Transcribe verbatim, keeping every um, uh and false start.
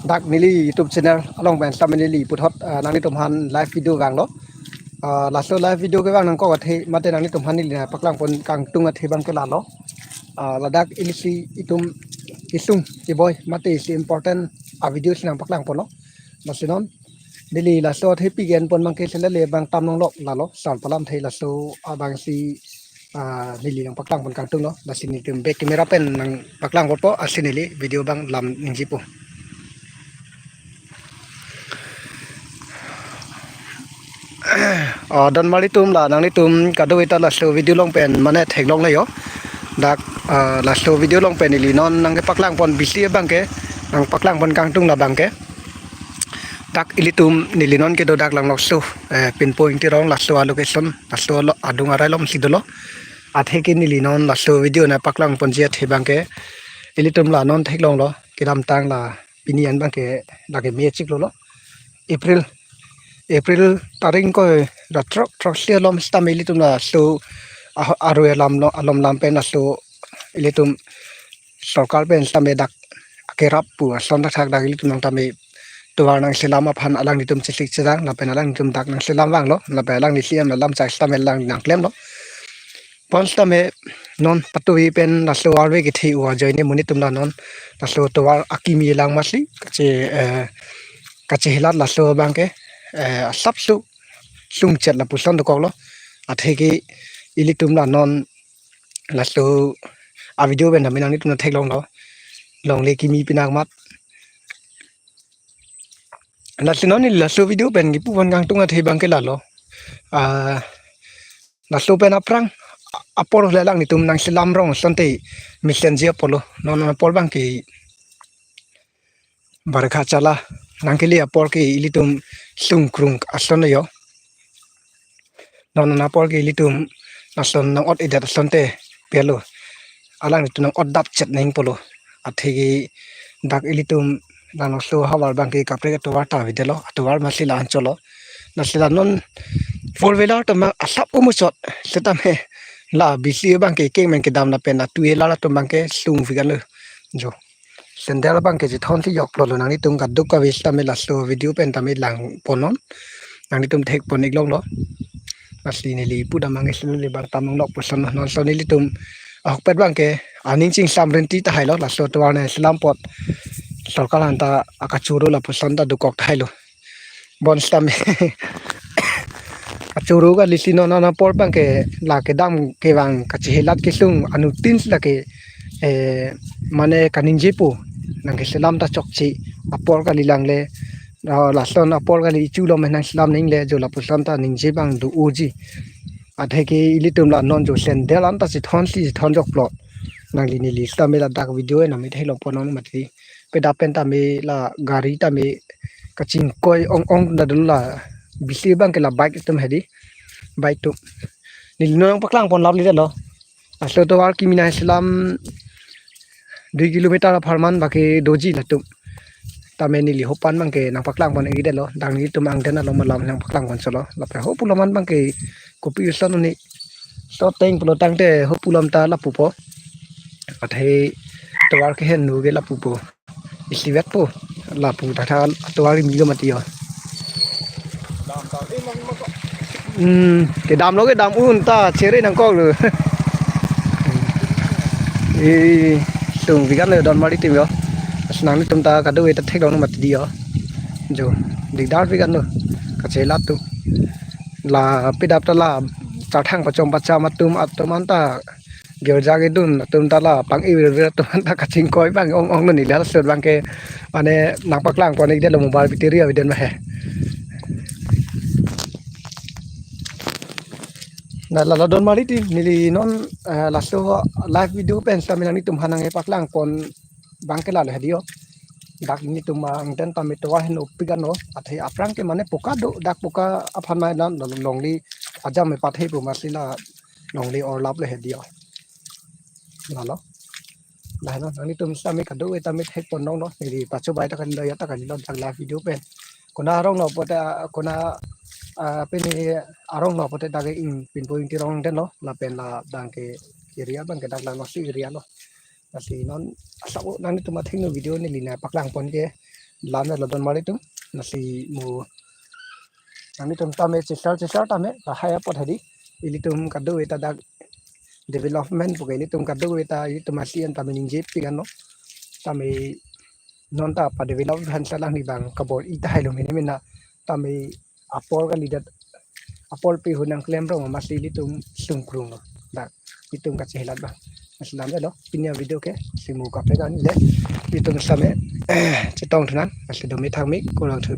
Dak neli YouTube channel along pen sitame neli puthot, ah, nanglitum aphan live video vanglo. Ah, laso live video kevang nangkok athe mate nanglitum aphan neli nangpaklangpon kangtung athe abangke lalo. Ah, ladak ilisi itum isung iboi mate isi important a-video si nangpaklangponlo. Lasi non neli laso athe pi ke-enpon abangke selele abang tam longlok lalo. Sar palam athe laso abangsi, ah, neli nangpaklangpon kangtunglo. Lasi nelitum back camera pen nangpaklangponpo, lasi neli video abang lam ningjepo. Ah, donmar atum, la nanglitum kadokave ta laso video along pen mane theklongle jo. Dak, ah, laso video along pen neli non nangkepaklangpon bisi abangke, nangpaklangpon kangtung labangke. Dak ilitum neli non kedo dak langlokso, eh, Pinpo Ingti Rong laso a-location, laso alo adung arai alongsi dolo. Atheke neli non laso video nangpaklangponji athe abangke ilitum la non theklonglo, kedamtang la pini an abangke lake May chiklo lo. April, April tarik ingkoi ra throk, throksi along sitame ilitum laso a-, arui alam lo, alom lam pen laso ilitum sorkar pen sitame dak akerap pu ason thakthak dak ilitum nangtame tovar nangselam aphan alanglitum chesik chedang, lapen alanglitum dak nangselam vanglo, lapen alangli C M alam chak sitame alang nangklemlo. Bon sitame non patuhi pen laso arve kethe u ajoine monit atum la non laso tovar akimi lang masi kache, eh, kachehelat laso abangke, eh, asapso sungchet lapuson dokoklo. Atheke ilitum la non laso a-video pen tame nanglitum nangtheklonglo. Longle kimi pinak mat. Lasi non neli laso video pen kipupon kangtung athe abangke lalo. Ah, laso pen aphrang apor le alanglitum nangselam rong asonte mesenji apor lo. Non apor abangke barkha chala nangkele apor ke ilitum sungkrung ason jo. Non apor ke ilitum lason nang-ot-edet asonte pelo. Alanglitum nang-otdap chet nangpo lo. Atheke dak ilitum nangso havar abangke kaprek atovar ta avedetlo, atovar masi la anchotlo. Lasi la non four wheeler atum asap umuchot setame la bisi abangke keng meng kedam lapen la two wheeler atum abangke sungpik anlo jo. Sandal abangke chethon si joklo lo, nanglitum kadokave sitame laso video pen tame langponnon. Nanglitum thekpon iklonglo. Lasi neli pudam abangke selele abang tam longlok puson non, non so nelitum ahokpet abangke aning chingsam rinti tahailo, laso tovar nangselam apot sorkar aphan ta akachoro lapuson ta dokok tahailo. Bon sitame achoro kali si non apor abangke la kedam kevang kachehelat kesung anuttin si lake, eh, mane kaningjepo nangkeselam ta chokche apor kali lang le, ah, lason apor kali ichu lom nangselam ningle jo lapuson ta ningje abang do-oji. Atheke ilitum la non jo sandal anta chethon si chethon joklo. Nangli neli sitame ladak video nangme theklongponnon mati. Pedap pen tame la gari tame kachingkoi ong ong ta dun la bisi abangke la bike atum hedi. Bike atum. Neli non nangpaklangpon lap lidetlo. Laso tovar kimi nangselam dui kilometer apharman baki doji latum. Tame neli hopan abangke nangpaklangpon-ikdetlo. Dak nelitum angden along malam nangpaklangpon solo. Lapen ho puloman abangke kopi uson uni. So teng pulo tangte ho pulom ta lapupo. Athe tovar keheno ke lapupo. Isivet po. Lapu tata tovar milo mati jo. Hmm, kedamlo kedam un ta chere nangkoklo. Eh, sungpik anlo donmar atum jo. Lasi nanglitum ta kadokave ta theklong mati jo. Jo, dikdarpik anlo. Kachelat atum. La pedap ta la charthang pachom pacham atum atum anta girja kedun atum ta la pang-ivirvir atum anta kachingkoi abang ong ong neli laso abangke mane nangpaklangpon-ikdetlo mobile battery avedet ma he. Na lalo donmar atum neli non, eh, laso live video pen sitame nanglitum aphan nangpaklangpon abangke lalo hedi jo. Dak nelitum angden tame tovar henopik anlo athe aphrang ke mane poka do dak poka aphan mai la longle ajam me pathe pu masi la longle orlap le hedi jo. Lalo. Lahai non nanglitum sitame kadokave tame thekpon longlo. Neli pacho bai ta kali lo ya ta kali lo dak live video pen. Konat arong lo pote, ah, konat, ah, pini arong lo pote dak ke ing Pinpo Ingti Rong den lo. Lapen la abangke area abangke dak Langnoksi area lo. Lasi non asap nanglitum athengno video neli nangpaklangpon ke. lam lo don mari tum, lasi mo nanglitum tame chesar chesar tame lahai apot hadi ilitum kadokave ta dak development puke ilitum kadokave ta ilitum masi an tame ningje pik anlo. Tame non ta pa develop han salang ni bang kabor-i tahai lo mene mena tame apor kalidet apor pi hunang klem rong masi ilitum sungkrung lo. Dak ilitum kachehelat bang. Mas lam lo pini avideo ke si mo kaprek an le ilitum same chetong thunan, mas do me thang me kurang thu.